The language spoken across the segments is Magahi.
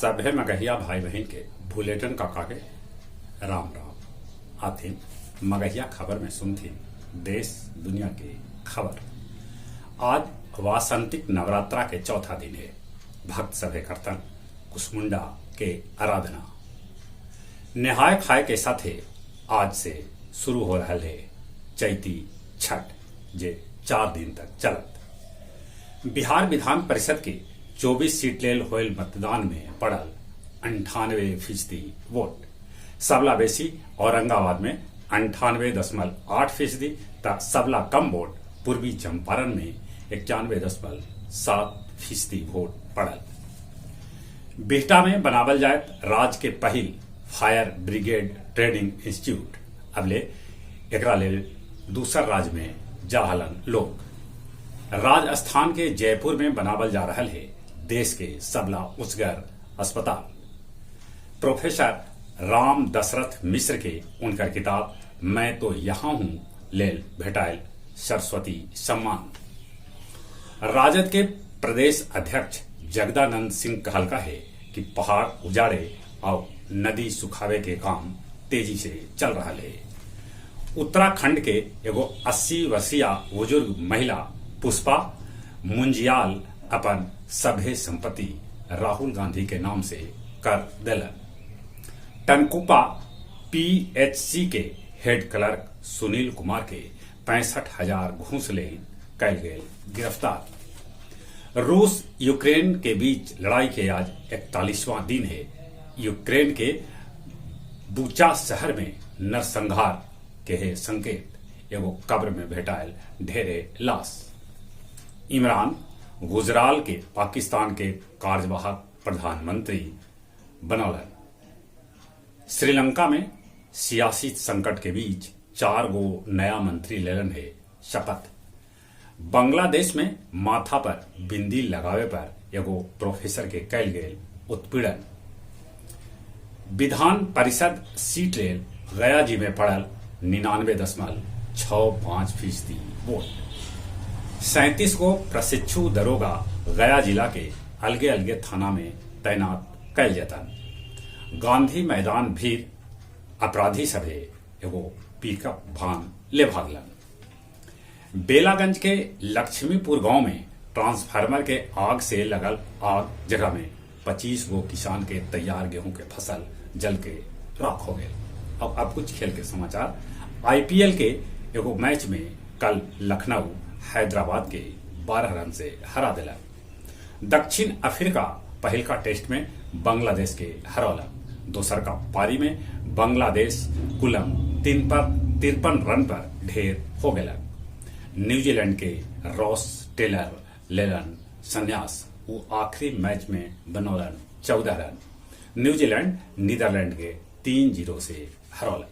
सभे मगहिया भाई बहन के भुलेटन काका के राम राम। आथिन मगहिया खबर में सुनथिन देश दुनिया के खबर। आज वासंतिक नवरात्रा के चौथा दिन है। भक्त सभे करतन कुसमुंडा के आराधना। नहाय खाए के साथे आज से शुरू हो रहा है चैती छठ जे 4 दिन तक चलत। बिहार विधान परिषद के 24 सीट लेल होयल मतदान में पड़ल 98% वोट। सबला बेसी औरंगाबाद में 98.8% त सबला कम वोट पूर्वी चंपारण में 91.7% वोट पड़ल। बिहटा में बनावल जाए राज्य के पहिल फायर ब्रिगेड ट्रेनिंग इंस्टीट्यूट। अबले एकरा लेल दूसर राज्य में जा हलन लोग। राजस्थान के जयपुर में बनावल जा रहा है देश के सबला उचगर अस्पताल। प्रोफेसर राम दशरथ मिश्र के उनकर किताब मैं तो यहाँ हूँ लेल भेटायल सरस्वती सम्मान। राजद के प्रदेश अध्यक्ष जगदानंद सिंह कहलका है कि पहाड़ उजाड़े और नदी सुखावे के काम तेजी से चल रहा है। उत्तराखंड के एगो 80 वर्षीय बुजुर्ग महिला पुष्पा मुंजियाल अपन सभे संपत्ति राहुल गांधी के नाम से कर दिलन। टनकुपा पीएचसी के हेड क्लर्क सुनील कुमार के 65,000 घूस ले कैल गए गिरफ्तार। रूस यूक्रेन के बीच लड़ाई के आज 41वां दिन है। यूक्रेन के बूचा शहर में नरसंहार के है संकेत। एगो कब्र में भेटायल ढेरे लाश। इमरान गुजराल के पाकिस्तान के कार्यवाहक प्रधानमंत्री बनौलन। श्रीलंका में सियासी संकट के बीच 4 गो नया मंत्री लेलन है शपथ। बांग्लादेश में माथा पर बिंदी लगावे पर एगो प्रोफेसर के कैल गए उत्पीड़न। विधान परिषद सीट लेल गया जी में पड़ल 99.65% वोट। 37 गो प्रशिक्षु दरोगा गया जिला के अलगे अलगे थाना में तैनात कैल जतन। गांधी मैदान भीड़ अपराधी सभे एगो पिकअप वान ले भागलन। बेलागंज के लक्ष्मीपुर गांव में ट्रांसफार्मर के आग से लगल आग जगह में 25 गो किसान के तैयार गेहूं के फसल जल के राख हो गए। अब कुछ खेल के समाचार। आईपीएल के एगो मैच में कल लखनऊ हैदराबाद के 12 रन से हरा दिला। दक्षिण अफ्रीका पहिलका टेस्ट में बांग्लादेश के हरौला। दोसर का पारी में बांग्लादेश कुलम 53 रन पर ढेर हो गया। न्यूजीलैंड के रॉस टेलर लेलन संन्यास, वो आखिरी मैच में बनौलन 14 रन। न्यूजीलैंड नीदरलैंड के 3-0 से हरौला।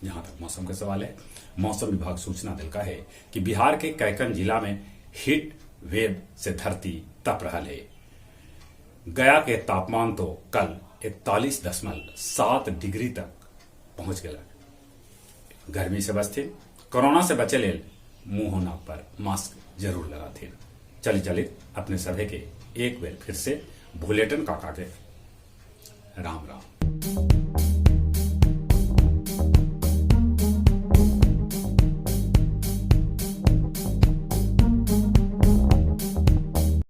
जहां तक मौसम का सवाल है, मौसम विभाग सूचना दिलका है कि बिहार के कैकन जिला में हीट वेव से धरती तप रहा है। गया के तापमान तो कल 41.7 डिग्री तक पहुंच गया। गर्मी से बचते, कोरोना से बचे लेल मुंह नाक पर मास्क जरूर लगाते। चली चली अपने सभे के एक बेर फिर से भुलेटन काका के राम राम।